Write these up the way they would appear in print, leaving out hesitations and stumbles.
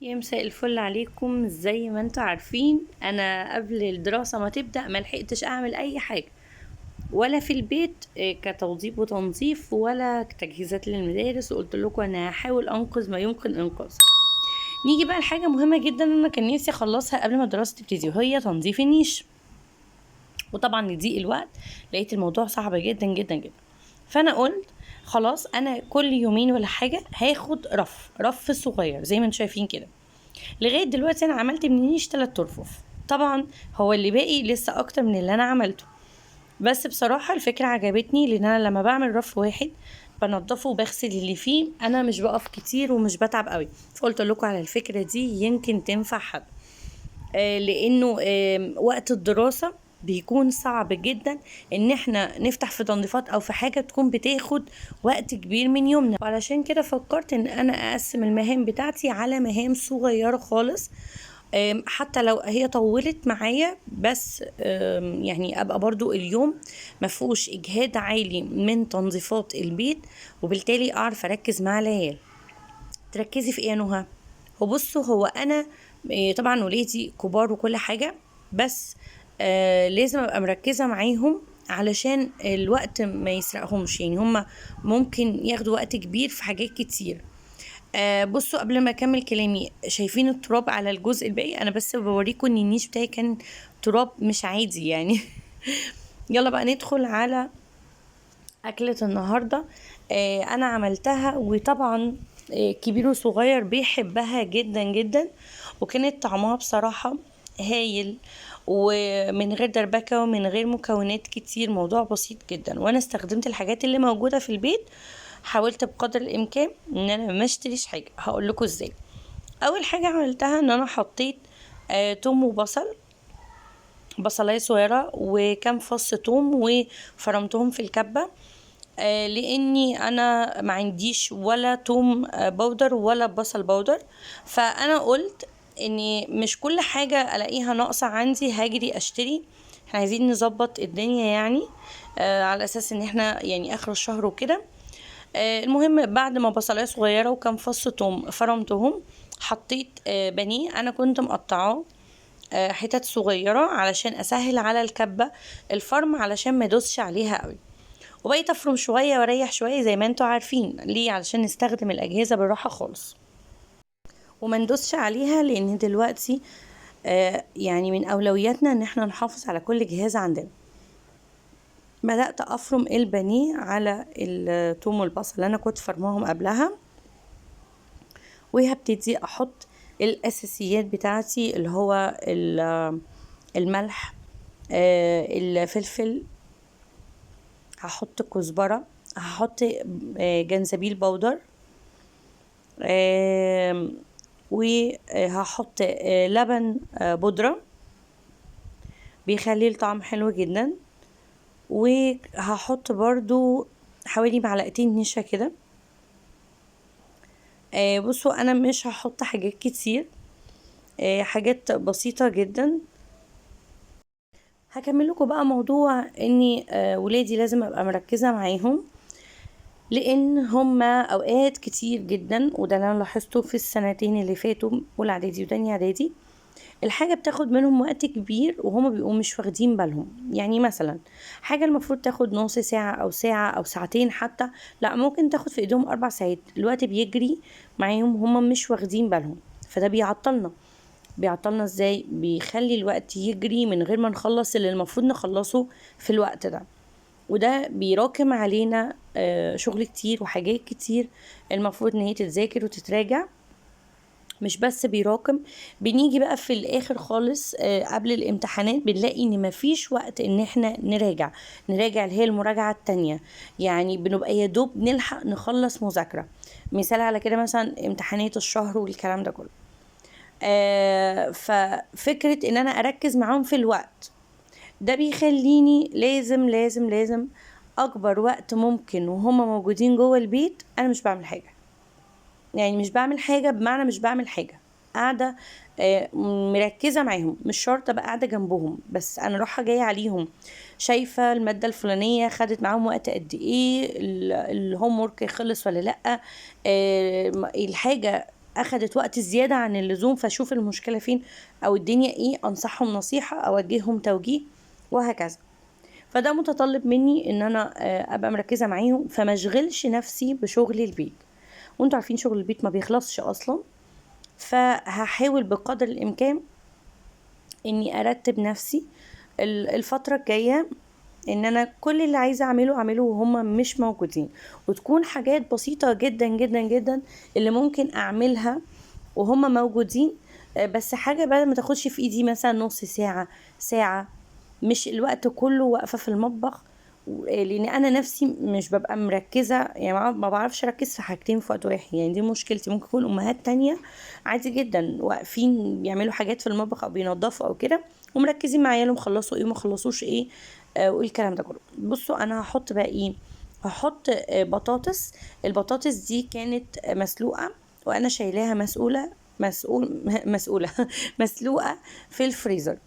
يا مساء الفل عليكم. زي ما انتوا عارفين انا قبل الدراسة ما تبدأ ما لحقتش اعمل اي حاجة، ولا في البيت كتوضيب وتنظيف ولا تجهيزات للمدارس، وقلت لكم انا هحاول انقذ ما يمكن انقاذه. نيجي بقى لحاجة مهمة جدا انا كان نفسي اخلصها قبل ما الدراسة تبتدي، وهي تنظيف النيش. وطبعا لضيق الوقت لقيت الموضوع صعب جدا جدا جدا، فانا قلت خلاص انا كل يومين ولا حاجة هاخد رف صغير زي ما انتم شايفين كده. لغاية دلوقتي انا عملت من النيش 3 ارفف، طبعا هو اللي باقي لسه اكتر من اللي انا عملته، بس بصراحة الفكرة عجبتني، لان انا لما بعمل رف واحد بنضفه وبغسل اللي فيه، انا مش بقف كتير ومش بتعب قوي. فقلت لكم على الفكرة دي يمكن تنفع حد، لانه وقت الدراسة بيكون صعب جدا ان احنا نفتح في تنظيفات او في حاجة تكون بتاخد وقت كبير من يومنا، وعلشان كده فكرت ان انا اقسم المهام بتاعتي على مهام صغيرة خالص، حتى لو هي طولت معايا، بس ابقى برضو اليوم ما فيهوش اجهاد عالي من تنظيفات البيت، وبالتالي اعرف اركز مع العيال. تركزي في ايه يا نهى؟ وبصوا هو انا، طبعا ولادي كبار وكل حاجة، بس لازم ابقى مركزة معاهم علشان الوقت ما يسرقهمش، هم ممكن ياخدوا وقت كبير في حاجات كتير. بصوا قبل ما اكمل كلامي، شايفين التراب على الجزء الباقي؟ انا بس بوريكم ان النيش بتاعي كان تراب مش عادي. يلا بقى ندخل على اكلة النهاردة. انا عملتها، وطبعا، كبير وصغير بيحبها جدا جدا، وكانت طعمها بصراحة هايل، ومن غير دربكة ومن غير مكونات كتير، موضوع بسيط جدا. وانا استخدمت الحاجات اللي موجودة في البيت، حاولت بقدر الامكان ان انا ما اشتريش حاجة. هقول لكم ازاي. اول حاجة عملتها ان انا حطيت، توم وبصل، بصلاية صغيرة وكام فص توم، وفرمتهم في الكبة، لاني انا ما عنديش ولا توم، بودر ولا بصل بودر، فانا قلت اني مش كل حاجة الاقيها ناقصة عندي هاجري اشتري، احنا عايزين نظبط الدنيا على اساس ان احنا اخر الشهر وكده. المهم بعد ما بصلاية صغيرة وكام فص توم فرمتهم، حطيت، بانيه انا كنت مقطعاه، حتت صغيرة علشان اسهل على الكبة الفرم، علشان ما ادوسش عليها قوي، وبقيت افرم شوية واريح شوية زي ما انتوا عارفين ليه، علشان نستخدم الاجهزة بالراحة خالص وما ندوسش عليها، لان دلوقتي، من اولوياتنا ان احنا نحافظ على كل جهاز عندنا. بدأت افرم البانيه على التوم والبصل اللي انا كنت فرماهم قبلها، وهبتدي احط الاساسيات بتاعتي اللي هو الملح، الفلفل، هحط كزبرة، هحط، جنزبيل بودر، وهحط، لبن، بودرة بيخلي الطعم حلو جدا، وهحط برضو حوالي معلقتين نشا كده. بصوا انا مش هحط حاجات كتير، حاجات بسيطة جدا. هكمل لكم بقى موضوع اني، ولادي لازم ابقى مركزة معاهم، لان هما اوقات كتير جدا، وده اللي انا لاحظته في السنتين اللي فاتوا، اولى اعدادي وتانية اعدادي، الحاجة بتاخد منهم وقت كبير وهما بيبقوا مش واخدين بالهم. مثلا حاجة المفروض تاخد نص ساعة او ساعة او ساعتين حتى، لا ممكن تاخد في ايدهم 4 ساعات، الوقت بيجري معاهم وهما مش واخدين بالهم، فده بيعطلنا. بيعطلنا ازاي؟ بيخلي الوقت يجري من غير ما نخلص اللي المفروض نخلصه في الوقت ده، وده بيراكم علينا، شغل كتير وحاجات كتير المفروض ان هي تتذاكر وتتراجع. مش بس بيراكم، بنيجي بقى في الاخر خالص، قبل الامتحانات بنلاقي ان مفيش وقت ان احنا نراجع اللي هي المراجعة التانية، بنبقى يا دوب نلحق نخلص مذاكرة. مثال على كده مثلا امتحانات الشهر والكلام ده كله. ففكرة ان انا اركز معاهم في الوقت ده بيخليني لازم لازم لازم اكبر وقت ممكن وهما موجودين جوه البيت انا مش بعمل حاجة. مش بعمل حاجة بمعنى مش بعمل حاجة، قاعدة، مركزة معاهم، مش شرط ابقى قاعدة جنبهم، بس انا رايحة جاية عليهم، شايفة المادة الفلانية خدت معاهم وقت قد ايه، الهوم ورك خلص ولا لأ، الحاجة اخدت وقت زيادة عن اللزوم، فاشوف المشكلة فين او الدنيا ايه، انصحهم نصيحة، اوجههم توجيه، وهكذا. فده متطلب مني ان انا ابقى مركزه معاهم، فما اشغلش نفسي بشغل البيت، وانتوا عارفين شغل البيت ما بيخلصش اصلا. فهحاول بقدر الامكان اني ارتب نفسي الفترة الجاية، ان انا كل اللي عايزه اعمله اعمله وهم مش موجودين، وتكون حاجات بسيطة جدا جدا جدا اللي ممكن اعملها وهم موجودين، بس حاجة بقى ما تاخدش في ايدي مثلا نص ساعة ساعة، مش الوقت كله واقفة في المطبخ، لان انا نفسي مش ببقى مركزه، يعني ما بعرفش اركز في حاجتين في وقت واحد، يعني دي مشكلتي. ممكن يكون امهات تانية عادي جدا واقفين بيعملوا حاجات في المطبخ او بينظفوا او كده ومركزين مع عيالهم خلصوا ايه وما خلصوش ايه، والكلام ده كله. بصوا انا هحط بقى ايه، هحط بطاطس. البطاطس دي كانت مسلوقة وانا شايلاها مسؤولة مسلوقة في الفريزر.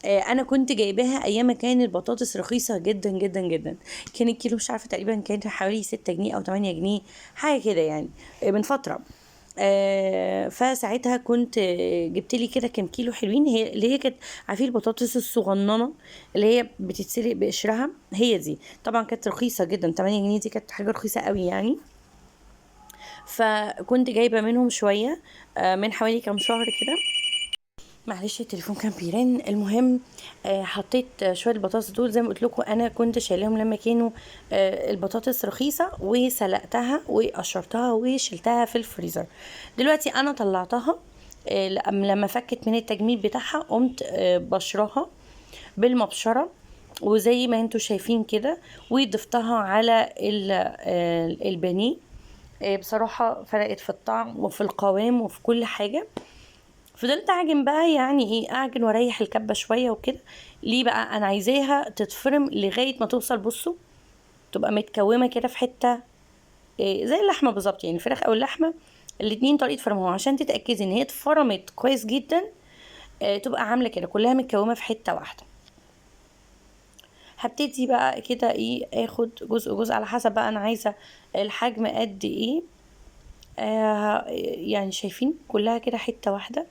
انا كنت جايباها ايام ما كان البطاطس رخيصة جدا جدا جدا، كان الكيلو مش عارفه تقريبا كانت حوالي 6 جنيه او 8 جنيه حاجة كده يعني، من فترة. فساعتها كنت جبت لي كده كام كيلو حلوين، هي اللي هي كانت عارفين البطاطس الصغننه اللي هي بتتسلق بقشرها، هي دي طبعا كانت رخيصة جدا، 8 جنيه دي كانت حاجة رخيصة قوي يعني. فكنت جايبه منهم شوية، من حوالي كام شهر كده. معلش التليفون كان بيرن. المهم، حطيت شوية البطاطس دول زي ما قلت لكم انا كنت شايلاهم لما كانوا البطاطس رخيصة، وسلقتها وقشرتها وشلتها في الفريزر. دلوقتي انا طلعتها، لما فكت من التجميد بتاعها قمت بشرها بالمبشره وزي ما انتوا شايفين كده، وضفتها على البانيه. بصراحة فرقت في الطعم وفي القوام وفي كل حاجة. فضلت اعجن بقى، يعني ايه، اعجن واريح الكبه شوية وكده. ليه بقى؟ انا عايزاها تتفرم لغاية ما توصل، بصوا تبقى متكومه كده في حتة، زي اللحمة بالظبط، يعني الفراخ او اللحمة الاتنين طريقه فرمهم، عشان تتاكدي ان هي اتفرمت كويس جدا، تبقى عامله كده كلها متكومه في حتة واحدة. هبتدي بقى كده ايه، اخد جزء جزء على حسب بقى انا عايزه الحجم قد ايه. يعني شايفين كلها كده حتة واحدة.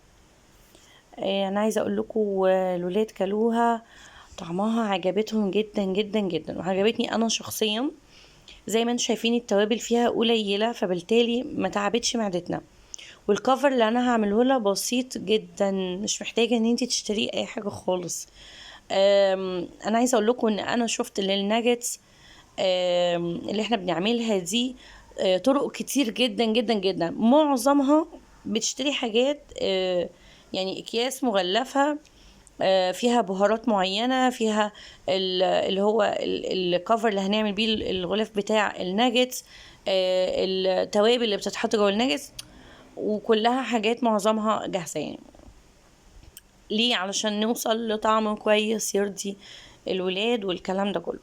انا عايزه اقول لكم، الولاد كلوها، طعمها عجبتهم جدا جدا جدا، وعجبتني انا شخصيا. زي ما انتم شايفين التوابل فيها قليله، فبالتالي ما تعبتش معدتنا. والكفر اللي انا هعمله لها بسيط جدا، مش محتاجه ان انت تشتري اي حاجة خالص. انا عايزه اقول لكم ان انا شفت للناجتس، اللي احنا بنعملها دي، طرق كتير جدا جدا جدا، معظمها بتشتري حاجات، يعني اكياس مغلفه، فيها بهارات معينة، فيها اللي هو الكفر اللي هنعمل بيه الغلاف بتاع الناجتس، التوابل اللي بتتحط جوه الناجتس، وكلها حاجات معظمها جاهزة. يعني ليه؟ علشان نوصل لطعم كويس يرضي الولاد والكلام ده كله.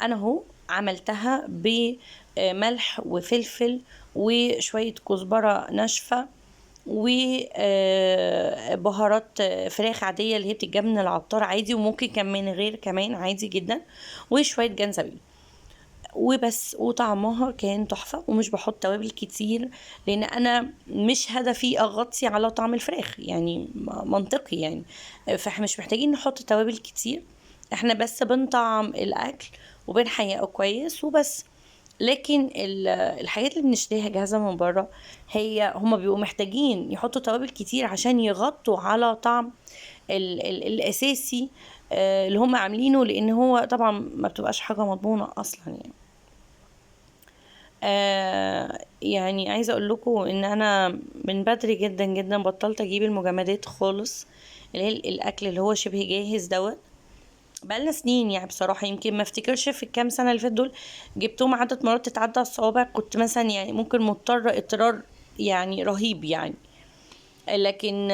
انا اهو عملتها بملح وفلفل وشوية كزبره ناشفة وبهارات فراخ عادية اللي هي بتتجاب من العطار عادي، وممكن كان من غير كمان عادي جدا، وشوية جنزبيل وبس. وطعمها كان تحفة، ومش بحط توابل كتير لان انا مش هدفي اغطي على طعم الفراخ، يعني منطقي يعني، فاحنا مش محتاجين نحط توابل كتير، احنا بس بنطعم الاكل وبنحيقه كويس وبس. لكن الحاجات اللي بنشتريها جاهزة من بره، هما بيبقوا محتاجين يحطوا توابل كتير عشان يغطوا على طعم الاساسي، اللي هما عاملينه، لان هو طبعا ما بتبقاش حاجة مضمونه اصلا يعني. عايزه اقول لكم ان انا من بدري جدا جدا بطلت اجيب المجمدات خالص، اللي هي الاكل اللي هو شبه جاهز دوت، بقالنا سنين يعني بصراحة، يمكن ما افتكرش في الكام سنة اللي فاتت دول جبتهم عدد مرات تتعدى على الصوابع، كنت مثلا ممكن مضطرة اضطرار رهيب يعني، لكن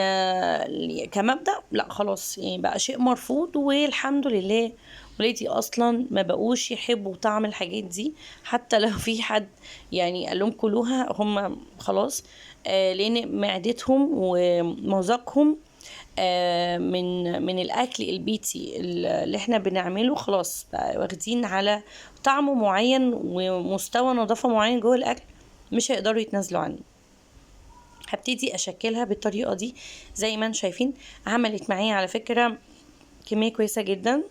كمبدأ لا خلاص، بقى شيء مرفوض. والحمد لله ولادي اصلا ما بقوش يحبوا طعم الحاجات دي، حتى لو في حد قال لهم كلوها هم خلاص، لان معدتهم ومذاقهم، من الاكل البيتي اللي احنا بنعمله خلاص بقى واخدين على طعم معين ومستوى نظافة معين جوه الاكل، مش هيقدروا يتنازلوا عنه. هبتدي اشكلها بالطريقة دي زي ما انتم شايفين. عملت معايا على فكرة كمية كويسة جدا.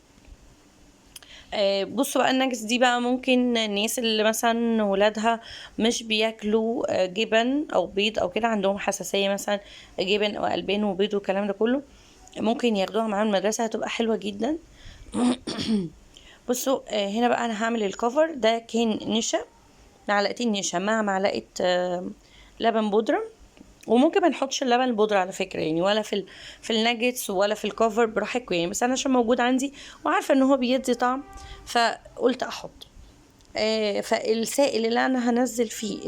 بصوا بقى الناجتس دي بقى ممكن الناس اللي مثلا ولادها مش بياكلوا جبن او بيض او كده، عندهم حساسية مثلا جبن او البان وبيض والكلام ده كله، ممكن ياخدوها معاهم المدرسة، هتبقى حلوة جدا. بصوا هنا بقى انا هعمل ال cover ده. كان نشا، معلقتين نشا مع معلقه لبن بودره، وممكن ما نحطش اللبن البودره على فكرة يعني، ولا في الناجتس ولا في ال cover، براحتكم يعني، بس انا عشان موجود عندي وعارفه ان هو بيدي طعم فقلت احط. فالسائل اللي انا هنزل فيه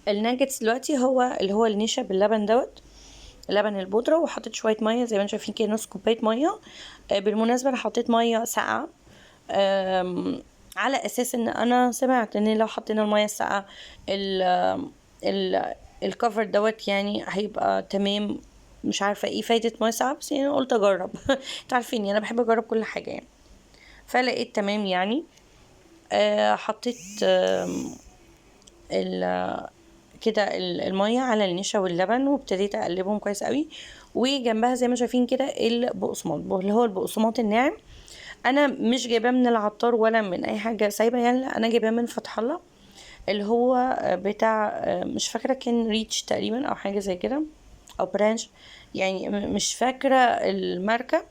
الناجتس دلوقتي هو اللي هو النشا باللبن دوت، لبن البودره، وحطيت شوية مية زي ما انتم شايفين كده، نص كوباية مية. بالمناسبة انا حطيت مية ساقعه، على اساس ان انا سمعت ان لو حطينا المية الساقعه الكفر دوت يعني هيبقى تمام. مش عارفه ايه فايده مية ساقعه، بس يعني قلت اجرب. انتوا عارفين انا بحب اجرب كل حاجة يعني، فلقيت تمام يعني. حطيت كده المية على النشا واللبن، وابتديت اقلبهم كويس قوي. وجنبها زي ما شايفين كده البقسماط، اللي هو البقسماط الناعم. انا مش جايباه من العطار ولا من اي حاجة سايبه يعني، لا انا جايباه من فتح الله، اللي هو بتاع مش فاكره كان ريتش تقريبا او حاجة زي كده، او برانش يعني، مش فاكره الماركة.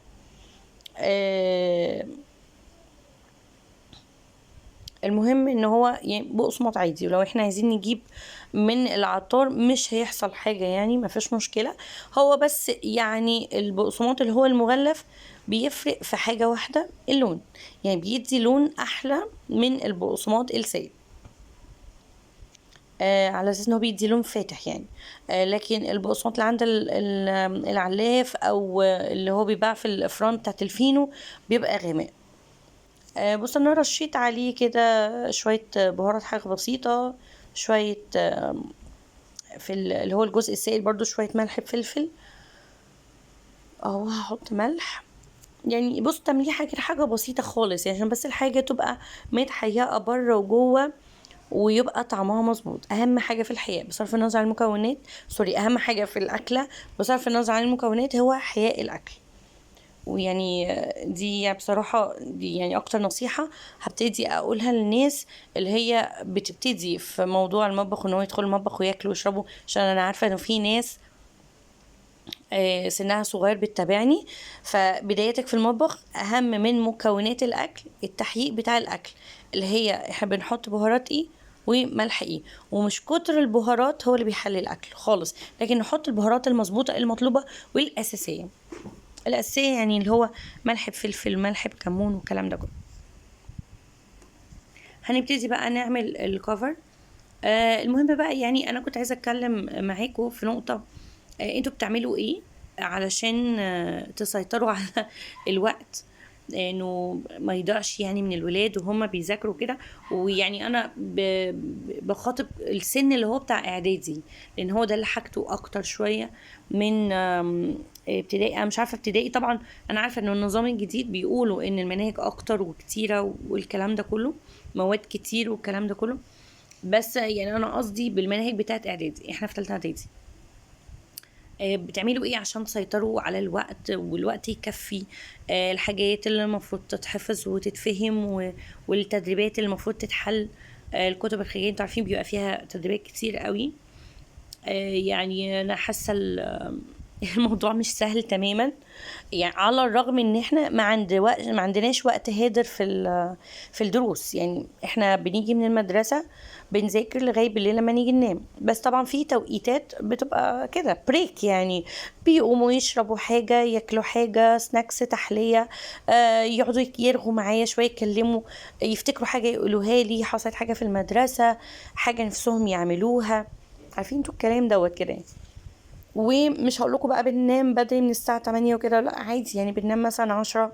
المهم ان هو يعني بقسماط عادي، ولو احنا عايزين نجيب من العطار مش هيحصل حاجة يعني، ما فيش مشكلة. هو بس يعني البقسماط اللي هو المغلف بيفرق في حاجة واحدة، اللون، يعني بيدي لون احلى من البقسماط السائل، على اساس ان هو بيدي لون فاتح يعني. لكن البقسماط اللي عند العلاف او اللي هو بيباع في الافران بتاعت الفينو بيبقى غامق. بص انا رشيت عليه كده شوية بهارات، حاجة بسيطة، شوية، في اللي هو الجزء السائل برضو شوية ملح بفلفل اهو، هحط ملح يعني. بص تمليحه كده حاجة بسيطة خالص يعني، عشان بس الحاجة تبقى متحيقه بره وجوه ويبقى طعمها مظبوط. اهم حاجة في الحياة بصرف النظر عن المكونات، سوري، اهم حاجة في الاكلة بصرف النظر عن المكونات هو حياء الاكل. ويعني دي بصراحة دي يعني اكتر نصيحة هبتدي اقولها للناس اللي هي بتبتدي في موضوع المطبخ، ان هو يدخل المطبخ وياكلوا ويشربوا، عشان انا عارفه انه في ناس، سنها صغير بتتابعني. فبدايتك في المطبخ اهم من مكونات الاكل التحقيق بتاع الاكل، اللي هي احنا بنحط بهارات ايه وملح ايه، ومش كتر البهارات هو اللي بيحلي الاكل خالص، لكن نحط البهارات المظبوطه المطلوبة والاساسيه. الاساسية يعني اللي هو ملح بفلفل، ملح بكمون والكلام ده كله. هنبتدي بقى نعمل الكفر. المهم بقى يعني انا كنت عايزه اتكلم معاكم في نقطة، انتوا بتعملوا ايه علشان تسيطروا على الوقت انه ما يضيعش يعني من الولاد وهم بيذاكروا كده. ويعني انا بخاطب السن اللي هو بتاع اعدادي، لان هو ده اللي حاجته اكتر شوية من ابتدائي. انا مش عارفه ابتدائي طبعا، انا عارفه ان النظام الجديد بيقولوا ان المناهج اكتر وكتيره والكلام ده كله، مواد كتير والكلام ده كله، بس يعني انا قصدي بالمناهج بتاعت اعدادي، احنا في ثالثة اعدادي. بتعملوا ايه عشان تسيطروا على الوقت والوقت يكفي، الحاجات اللي المفروض تتحفظ وتتفهم والتدريبات اللي المفروض تتحل. الكتب الخارجية انتوا عارفين بيبقى فيها تدريبات كتير قوي. يعني انا حاسه الموضوع مش سهل تماما، يعني على الرغم ان احنا ما عندناش وقت هادر في الدروس، يعني احنا بنيجي من المدرسة بنذاكر لغاية بالليل لما نيجي ننام، بس طبعا في توقيتات بتبقى كده break، يعني بيقوموا يشربوا حاجة، ياكلوا حاجة، snacks، تحلية، يقعدوا يرغوا معايا شوية، يتكلموا، يفتكروا حاجة يقولوها لي، حصلت حاجة في المدرسة، حاجة نفسهم يعملوها، عارفين انتوا الكلام دوت كده يعني. ومش هقول لكم بقى بننام بدري من الساعة 8 وكده، لا عادي يعني بننام مثلا 10.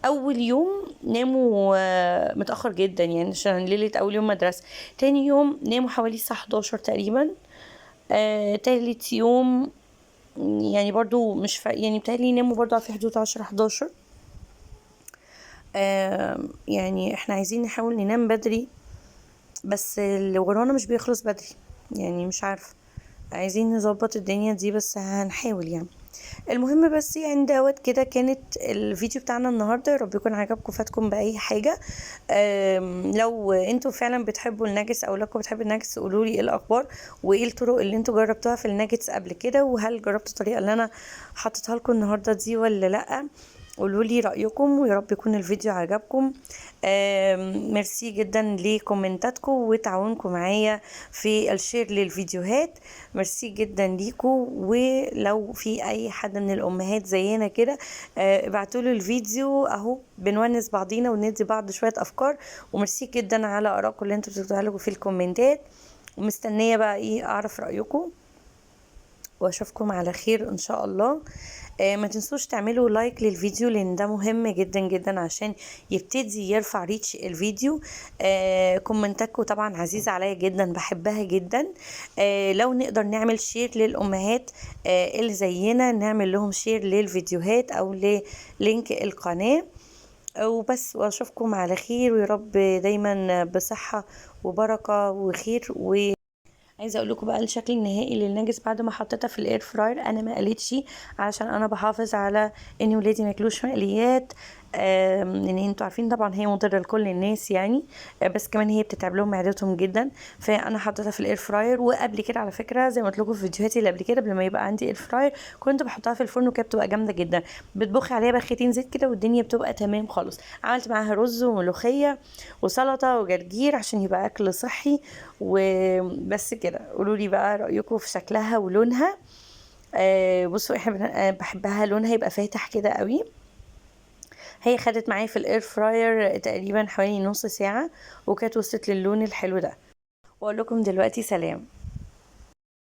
أول يوم ناموا متأخر جدا يعني عشان ليلة أول يوم مدرسة، تاني يوم ناموا حوالي الساعة 11 تقريبا، تالت يوم يعني برضو مش يعني بتهيألي ناموا برضو في حدود 10 11. يعني احنا عايزين نحاول ننام بدري، بس اللي ورانا مش بيخلص بدري يعني، مش عارفة. عايزين نظبط الدنيا دي، بس هنحاول يعني. المهم بس يعني دوت كده كانت الفيديو بتاعنا النهارده، يا رب يكون عجبكم فاتكم باي حاجة. لو انتوا فعلا بتحبوا الناجتس او لكم بتحبوا الناجتس قولوا لي ايه الاخبار وايه الطرق اللي انتوا جربتوها في الناجتس قبل كده، وهل جربتوا الطريقة اللي انا حطيتها لكم النهارده دي ولا لا. قولوا لي رايكم، ويا رب يكون الفيديو عجبكم. ميرسي جدا لكومنتاتكم وتعاونكم معايا في ال share للفيديوهات، ميرسي جدا ليكم. ولو في اي حد من الامهات زينا كده ابعتوا له الفيديو اهو، بنونس بعضينا وندي بعض شوية افكار. وميرسي جدا على ارائكم اللي انتوا بتكتبوها لكم في الكومنتات، ومستنيه بقى ايه اعرف رايكم، واشوفكم على خير ان شاء الله. ما تنسوش تعملوا like للفيديو لان ده مهم جدا جدا عشان يبتدي يرفع reach الفيديو. كومنتاتكم طبعا عزيزة عليا جدا، بحبها جدا. لو نقدر نعمل share للامهات اللي زينا، نعمل لهم share للفيديوهات او لل link القناة وبس. واشوفكم على خير، ويا رب دايما بصحة وبركة وخير. و عايزه اقول لكم بقى الشكل النهائي للناجتس بعد ما حطيتها في ال air fryer. انا ما قليتش علشان انا بحافظ على ان ولادي ما ياكلوش مقليات، لان انتوا عارفين طبعا هي مضرة لكل الناس يعني، بس كمان هي بتتعب لهم معدتهم جدا. فانا حطيتها في ال air fryer. وقبل كده على فكرة زي ما قلت لكم في فيديوهاتي اللي قبل كده، قبل ما يبقى عندي air fryer كنت بحطها في الفرن وكانت بتبقى جامدة جدا، بتبخي عليها بختين زيت كده والدنيا بتبقى تمام خالص. عملت معاها رز وملوخيه وسلطة وجرجير عشان يبقى اكل صحي وبس كده. قولوا لي بقى رايكم في شكلها ولونها. بصوا احنا بحبها لونها يبقى فاتح كده قوي. هي خدت معايا في ال air fryer تقريبا حوالي نص ساعة وكانت وصلت للون الحلو ده. واقول لكم دلوقتي سلام.